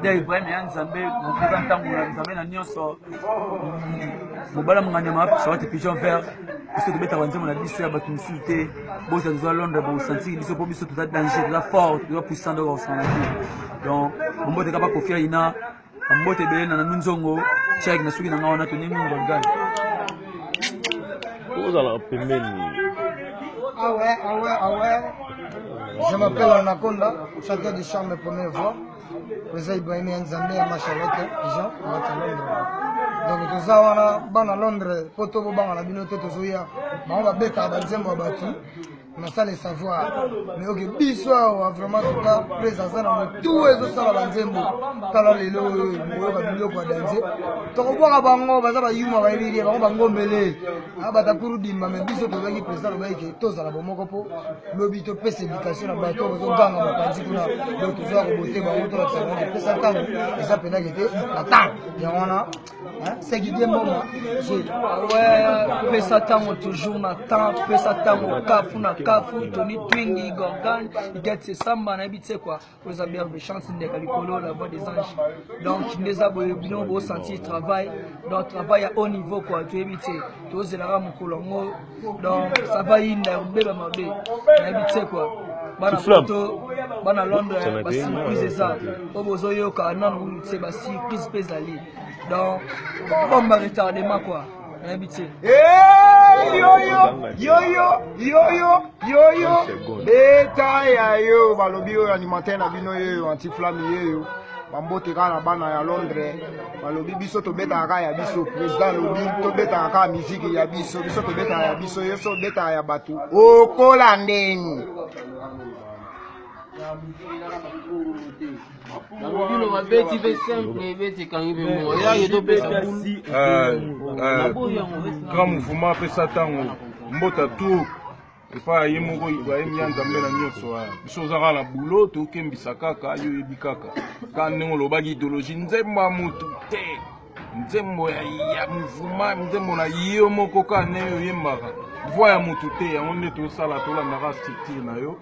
De Ibrahim ya Nzambe mokuza ntango na Nzambe na nyonso mobala monganyama Charlotte Pigeon Vert biso tobetaka banzembo na biso ya bato mosusu te boza toza Londres bosantiki biso mpo biso toza danger toza fort toza puissant donc bakosangana te donc bombote kaka Koffi Aina bambote ebele na nanu nzongo chek na suki na nga wana toningi ngolgan ozalaka pembeni. Ah ouais, ah ouais, ah ouais. Je m'appelle Anaconda, chanteur du charme première voix. Président Ibrahim Nzambe ya ma Charlotte Jean, na Londres. Donc toza wana bana Londres po to bobanga na bino te tozoya. Bango babetaka banzembo ya bato na sale savoir. Mais ok biso awa vraiment tout cas président aza na motu ezosala banzembo. Tala lelo oyo boyoka biloko ya danze. Tokobwaka bango baza bayuma bayebi te bango bangombele. Abatakuru dimba mais biso tozalaki président alobaki ke tozala bomoko mpo lobi topesa éducation na bato oyo bazoganga mopanzi kuna donc tozoya kobote bango tolakisa bango kopesa ntango eza mpenza ke te na ntango yango wana seki die mboma ouais pesa ntango toujours na temps pesa ntango kafu na kafu tony twingi gorgan iget samba nayebi te quoi oyo eza berbe chance ndeka likolo la voix des anges donc nde eza boye bino bosentir travail donc travail ya haut niveau quoi toyebi te tozelaka mokolo yango donc ça va yinda ya kobeba mabe nayebi te quoi bana poto bana londres basurprise eza oyo bozoyoka nano kutu te basurprise mpe ezali donc bomba retardement quoi nayebi te. Yoyo yoyo yoyo yoyo beta ya yo balobi oyo animateur na bino yeyo antiflame yeyo bambote kaka na bana ya Londres balobi biso tobetaka kaka ya biso président alobi tobetaka kaka miziki ya biso biso tobetaka ya biso yo so obetaka ya bato okola ndeni. Bino babeti mpe simple ebeti ekangi mpe mbongo eyaki topesa grand mouvement apesa ntango mbota tour epai ya ye moko Ibrahim ya Nzambe na nyonso wana biso oza kaka na bulo tokembisa kaka yo oyebi kaka kaka ndenge olobaki idéologie nzembo ya motu te nzembo ya, ya mouvement nzembo na yo moko kaka ndenge oyembaka voix ya motu te yango nde tosala tolandaka structure na yo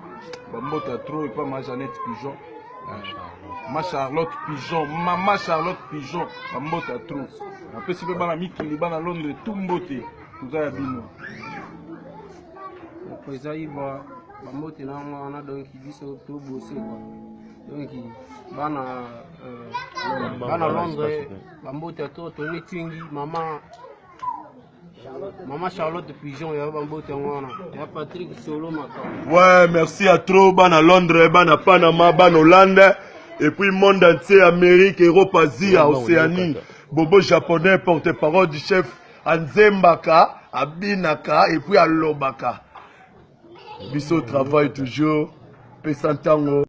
bambota trop epa ma Jeannette Pigeon ma Charlotte Pigeon mama Charlotte Pigeon bambota trop napesi mpe bana mikili bana Londres tu mbote toza ya bino. Président Ibra bambote na yango wana donc biso tobose quoi donc bana euh, bana Londres bambote ya to Tony Twingi mama mama Charlotte Pigeon ya bambote yango wana ya Patrick Solo Makambo. Ouais, merci à trop bana Londres, bana Panama, bana Hollande et puis monde entier, Amérique, Europe, Asie, Océanie. Bobo japonais, porte-parole du chef Anzembaka, abinaka et puis alobaka. Biso travaille toujours, pesa ntango.